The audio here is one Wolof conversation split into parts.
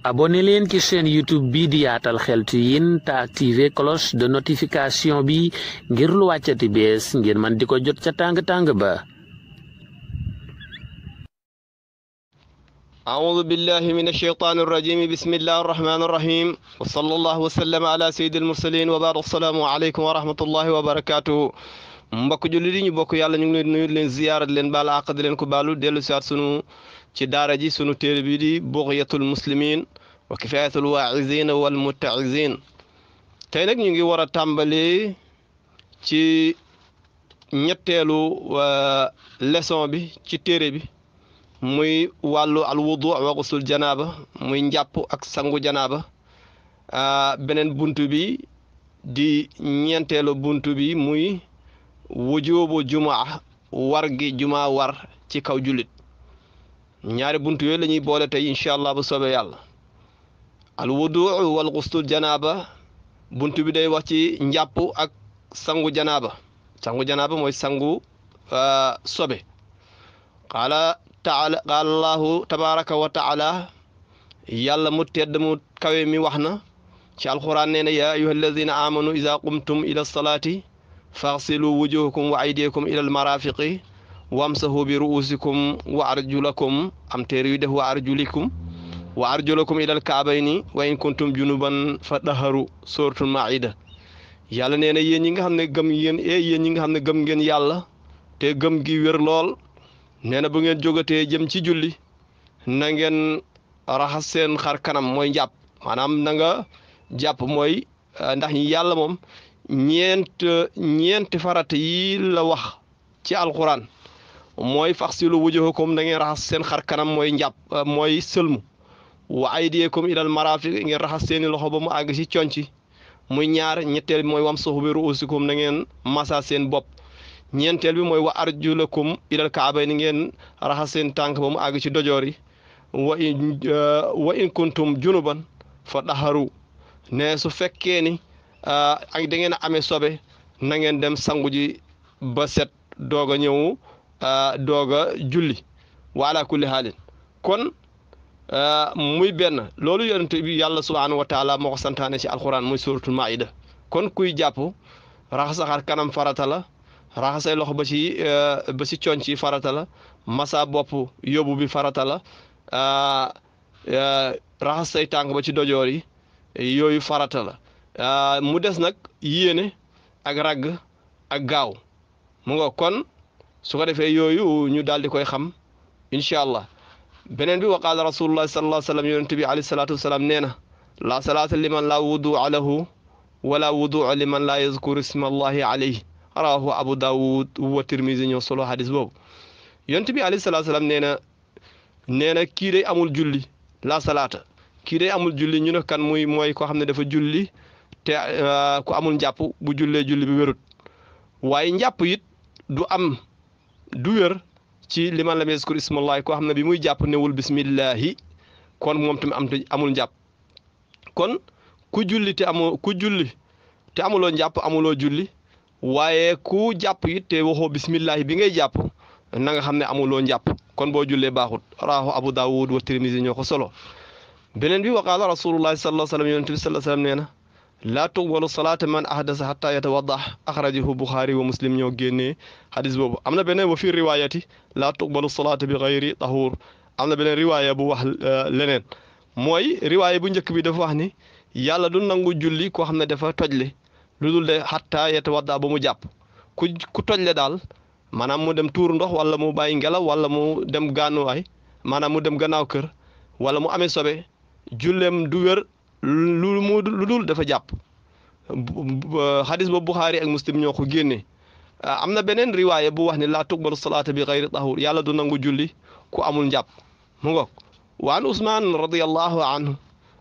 abonné leen ci chaîne YouTube bi di Yaatal Xeltu Yin te activé cloche de notification bi ngir lu wàccati bees ngir man di ko jot ca tàng-tàng ba. أعوذ بالله من الشيطان الرجيم بسم الله الرحمن الرحيم وصلى الله وسلم على سيد المرسلين وبعد السلام عليكم ورحمة الله وبركاته mbokk jullit yi ñu bokk yàlla ñu ngi leen nuyu leen ziyaara leen baal àq di leen ko baalu dellu siwaat sunu ci daara ji sunu téere bi di bughyatul muslimin wa kifayatul waa'izin wal mutta'izin tey nag ñu ngi war a tàmbali ci ñetteelu leçon bi ci téere bi muy wàllu al wudu wa ghusl janaaba muy njàpp ak sangu janaaba beneen buntu bi di ñeenteelu buntu bi muy wujubu jumaa war gi jumaa war ci kaw jullit ñaari buntu yooyu la ñuy boole tey incha allah bu soobee yàlla al wudu wal ghusl janaaba buntu bi day wax ci njàpp ak sangu janaaba mooy sangu sobe qaala allahu tabaraka wa taala yàlla mu tedd mu kawe mi wax na ci alquran nee na yaa ayyuha alladina amanu ida qumtum ila salaati faghsilu wujuhakum wa aydiyakum ila almarafiqi wamsahu bi ru'usikum wa arjulakum am téere yu def wa arjulakum ila alkaabayni wa in kuntum junuban fa daharu suratul maida yàlla nee na yéen ñi nga xam ne gëm yéen ñi nga xam ne gëm ngeen yàlla te gëm gi wér lool nee na bu ngeen jógatee jëm ci julli na ngeen raxas seen xar kanam mooy njàpp maanaam na nga jàpp mooy ndax yàlla moom ñeenti farata yi la wax ci alquran mooy faxsilu wujuhakum na ngeen raxas seen xar kanam mooy njàpp mooy sëlmu wa aydiyakum ilal marafiq ngeen raxas seeni loxo ba mu àgg ci conci muy ñaar ñetteel bi mooy wamsahu bi ruusikum na ngeen masa seen bopp ñeenteel bi mooy wa arjulakum ilal kaabayni ngeen raxas seen tànk ba mu àgg ci dojoor yi wa in kuntum junuban fa daharu ne su fekkee ni ak da ngeen a amee sobe na ngeen dem sangu ji ba set doog a ñëw doog a julli wa ala kulli haalin kon muy benn loolu yonent bi yàlla subhaanahu wa taala moo ko santaane ci alquran muy suratul maida kon kuy jàpp raxas sa xar kanam farata la raxasay loxo ba ci conc yi farata la masa bopp yóbbu bi farata la raxas say tànk ba ci dojoor yi yooyu farata la mu des nag yéene ak ragg ak gaaw mu nga kon su ko defee yooyu ñu daal di koy xam incha allah beneen bi wa qaala rasulullahi sallallahu alayhi wa sallam yonent bi alayhi salaatu wasalaam nee na la salaata liman la wudua lahu wala wudua liman la yazkuru isma allahi alayhi rawahu abu daawud wa tirmisi ñoo solo hadis boobu yonent bi alayhi salaatu wasalaam nee na kii day amul julli la salaata kii day amul julli ñu ne kan mooy koo xam ne dafa julli te ku amul njàpp bu jullee julli bi wérut waaye njàpp it du wér ci liman lam yazkur ismallahi koo xam ne bi muy jàpp newul bismillahi kon moom tamit amul njàpp kon ku julli te amuloo njàpp amuloo julli waaye ku jàpp it te waxoo bismillahi bi ngay jàpp na nga xam ne amuloo njàpp kon boo jullee baaxut rawahu abu daawud wa tirmisi ñoo ko solo beneen bi wa qaala rasulullahi sallallahu alayhi wa sallam yonent bi sallallahu alayhi wa sallam nee na laa tuqbalu salaata man ahdasa hatta yatawadda axrajahu buxaari wa muslim ñoo génnee hadis boobu am na beneen wa fi riwaayati laa tuqbalu salaata bi gayri tahuur am na beneen riwaaya bu wax leneen mooy riwaaya bu njëkk bi dafa wax ni yàlla du nangu julli koo xam ne dafa tojle lu dul de hatta yatawadda ba mu jàpp ku tojle daal maanaam mu dem tuur ndox wala mu bàyyi ngelaw wala mu dem gànnuwaay maanaam mu dem gannaaw kër wala mu amee sobe julleem du wér lu dul dafa jàpp xadis boobu Buxaari ak Muslim ñoo ko génnee am na beneen riwaaya bu wax ne laa tuqbalu salaata bi gayri tahuur yàlla du nangu julli ku amul njàpp mu ngoog wa an Usmaan radiyallahu anhu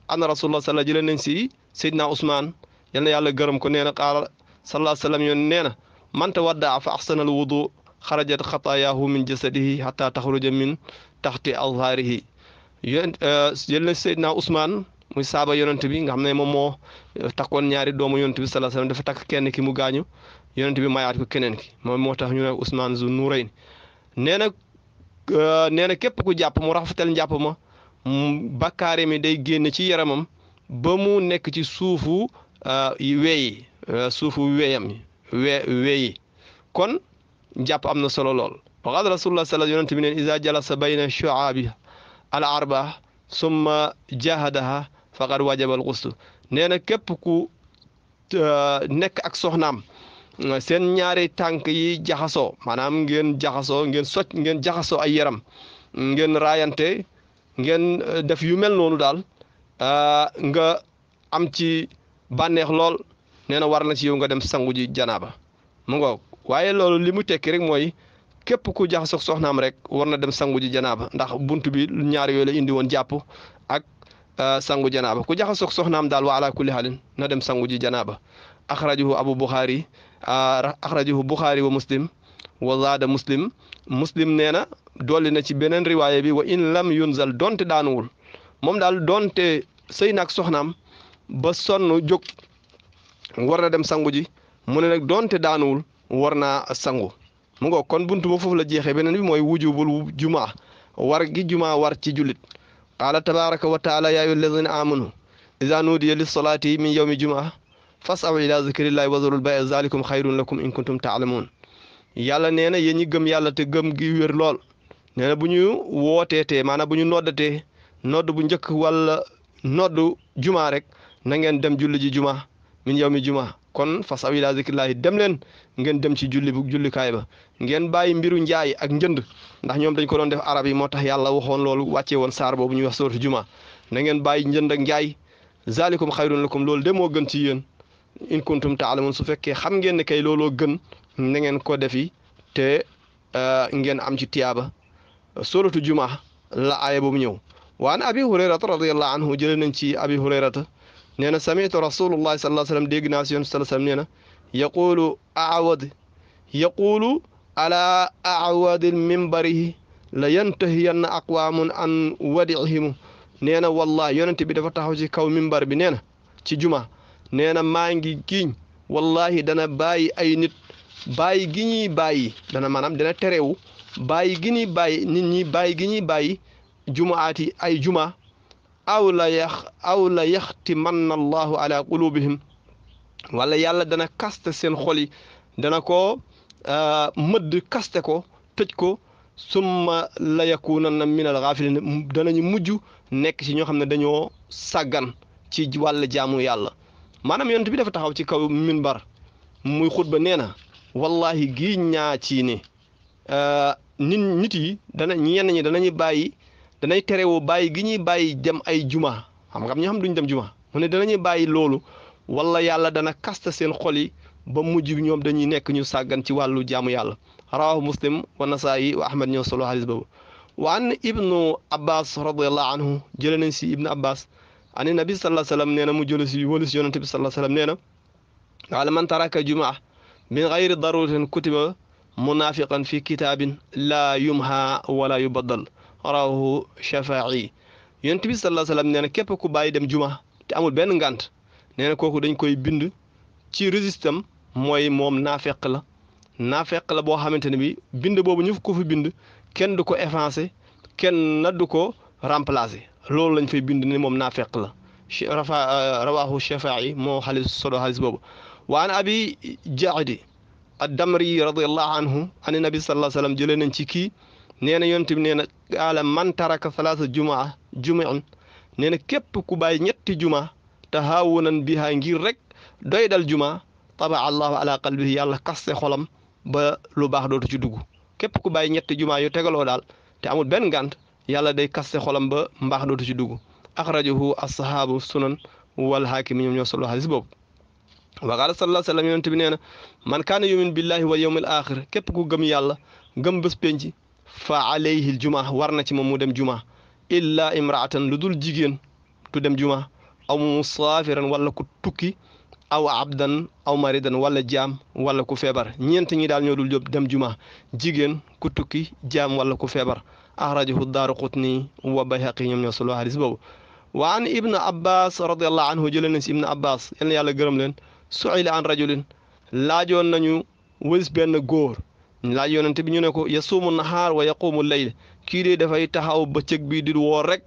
anna rasulullah salla jëlee nañ si Seydina Usmaan yal na yàlla gërëm ko nee na qaala sallallahu alayhi wa sallam yoon nee na man tawaddaa fa ahsana al wudu xarajat xataayaahu min jasadihi xataa taxruja min taxti azhaarihi jël na Seydina Usmaan muy saaba yonent bi nga xam ne moom moo takkoon ñaari doomu yonent bi sallallahu alayhi wasallam dafa takk kenn ki mu gaañu yonent bi mayaat ko keneen ki moom moo tax ñu ne Usmaan zu nuurayn nee na képp ku jàpp mu rafetal njàpp ma bakkaare mi day génn ci yaramam ba mu nekk ci suufu weyi suufu weyam weyi kon jàpp am na solo lool wa qaala rasulullah sallallahu yonent bi neen iza jalasa bayna shu'aabi al arba summa jahadaha faqad wajaba al ghusl nee na képp ku nekk ak soxnaam seen ñaari tànk yi jaxasoo maanaam ngeen jaxasoo ngeen jaxasoo ay yaram ngeen raayante ngeen def yu mel noonu daal nga am ci bànneex lool nee na war na ci yow nga dem sangu ji janaaba mu ngoog waaye loolu li mu tekki rek mooy képp ku jaxasoo soxnaam rek war na dem sangu ji janaaba ndax buntu bi ñaar yooyu la indi woon jàpp ak sangu janaaba ku jaxasoo soxnaam daal wa ala kulli halin na dem sangu ji janaaba axrajahu abu buxaari axrajahu buxaari wa muslim wa zaada muslim nee na dolli na ci beneen riwaaya bi wa in lam yunzal donte daanuwul moom daal donte sëy naag soxnaam ba sonn jóg war na dem sangu ji mu ne nag donte daanuwul war naa sangu mu ngo kon buntu ba foofu la jeexee beneen bi mooy wujubul jumaa war gi jumaa war ci jullit qaala tabaraka wa taala yaa ayyuha allazina amanu iza nudiya lissalaati min yawmi jumaa fasaw ila zikrillahi wa zarul bay'a zalikum xayrun lakum in kuntum taalamuun yàlla nee na yéen ñi gëm yàlla te gëm gi wér lool nee na bu ñu wooteetee maanaam bu ñu noddatee nodd bu njëkk wala nodd jumaa rek na ngeen dem julli ji jumaa min yawmi jumaa kon fasaw ila zikrillahi dem leen ngeen dem ci jullikaay ba ngeen bàyyi mbiru njaay ak njënd ndax ñoom dañ ko doon def arab yi moo tax yàlla waxoon loolu wàccee woon saar boobu ñuy wax sourate jumaa na ngeen bàyyi njënd ak njaay zalikum xayrun lakum loolu de moo gën ci yéen in kuntum taalamun su fekkee xam ngeen ne kay looloo gën na ngeen ko defi te ngeen am ci tiyaaba suratu jumaa la aaya boobu ñëw wa an abi hurayrata radiyallahu anhu jëlee nañ ci abi hurayrata nee na sami'tu rasulullahi sallallahu alayhi wasallam dégg naa si yoon sallallahu alayhi wasallam nee na yaqulu ala awadil minbarihi la yantahiyanna aqwamun an wadi'ihimu nee na wallahi yonente bi dafa taxaw ci kaw minbar bi nee na ci juma nee na maa ngi giiñ wallahi dana bàyyi ay nit bàyyi gi ñuy bàyyi dana maanaam dana terewu bàyyi gi ñuy bàyyi nit ñi bàyyi gi ñuy bàyyi jumaati ay juma aw la yaxtimanna allahu ala qulubihim wala yàlla dana kaste seen xol yi dana ko mëdd kaste ko tëj ko summa la yakunanna min al ghafilin danañu mujj nekk ci ñoo xam ne dañoo sàggan ci wàll jaamu yàlla maanaam yonent bi dafa taxaw ci kaw minbar muy xutba nee na wallahi gii ñaa ci ne nit yi ñenn ñi danañu bàyyi danay terewoo bàyyi gi ñuy bàyyi dem ay juma xam nga ñoo xam duñ dem juma mu ne danañu bàyyi loolu wala yàlla dana kasta seen xol yi ba mujj bi ñoom dañuy nekk ñu sàggan ci wàllu jaamu yàlla rawahu muslim wa nasaayi wa ahmad ñoo solo hadis boobu wa an ibnu abbas radiallahu anhu jële nañ si ibnu abbas ani nabi sallallahu alayhi wasallam nee na mu jële si wala si yonente bi sallallahu alayhi wasallam nee na wala man taraka jumaa min gayri daruratin kutiba munafiqan fi kitabin la yumha wala yubaddal rawahu shafaa'i yonent bi sallallahu alayhi wasallam nee na képp ku bàyyi dem juma te amul benn ngant nee na kooku dañ koy bind ci registre mooy moom naafeq la boo xamante ne bi bind boobu ñu ko fi bind kenn du ko effacer kenn na du ko remplacer loolu lañ fay bind ne moom naafeq la rawahu shafaa'i moo xaalis solo xaalis boobu wa an abi jaadi ad-damri radiyallahu anhu an nabi sallallahu alayhi wasallam jëlee nañ ci kii nee na yonent bi nee na qaala man taraka salaasa jumaa nee na képp ku bàyyi ñetti juma tahawunan biha ngir rek doy dal juma tabaa allahu ala qalbihi yàlla kaste xolam ba lu baax dootu ci dugg képp ku bàyyi ñetti juma yu tegaloo daal te amul benn ngànt yàlla day kaste xolam ba mbaax dootu ci dugg axrajahu ashabu sunan wal hakim ñoom ñoo solo hadis boobu wa qaala sallallahu alayhi wa sallam yonent bi nee na man kaana yumin billahi wal yawmil axir képp ku gëm yàlla gëm bés penc fa alayhi juma war na ci moom mu dem juma illa imraatan lu dul jigéen tu dem juma aw musaafiran wala ku tukki aw abdan aw maridan wala jaam wala ku feebar ñeent ñi daal ñoo dul jóg dem juma jigéen ku tukki jaam wala ku feebar axrajahu daaraqutni wa bayhaqi ñoom ñoo solo hadis boobu wa an ibnu abbas radiallahu anhu jëlee nañ si ibnu abbas yal na yàlla gërëm leen su'ila an rajulin laajoon nañu wëlis benn góor laaj yonente bi ñu ne ko yasuumu nahaar wa yaqumu layl kii de dafay taxaw bëccëg bi di woor rek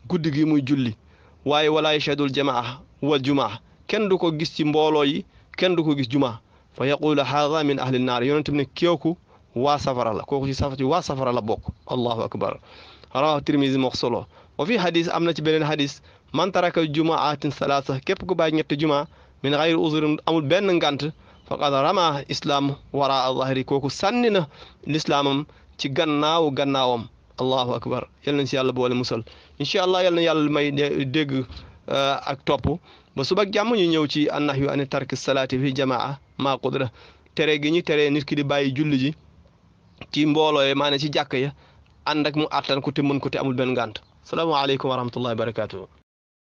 guddi gi muy julli waaye wala yashhadul jamaa wal jumaa kenn du ko gis ci mbooloo yi kenn du ko gis jumaa fa yaqulu haada min ahli naar yonent bi ne kooku waa safara la kooku ci waa safara la bokk allahu akbar rawahu tirmisi moo solo wa fi hadis am na ci beneen hadis man taraka jumaatin salaasa képp ku bàyyi ñetti jumaa min xayri uzrin amul benn ngant faqad rama islam wara zahri kooku sànni na lislaamam ci gannaawam allahu akbar yal nañ si yàlla boole musal incha allah yal na yàlla may dégg ak topp ba suba jàmm ñu ñëw ci annahyu an tarki salaati fi jamaa ma qudra tere gi ñu tere nit ki di bàyyi julli ji ci mbooloo yi maanaam ci jàkk ya ànd ak mu àttan ko te mën ko te amul benn ngànt salaamaaleykum wa rahmatullahi wa barakatuh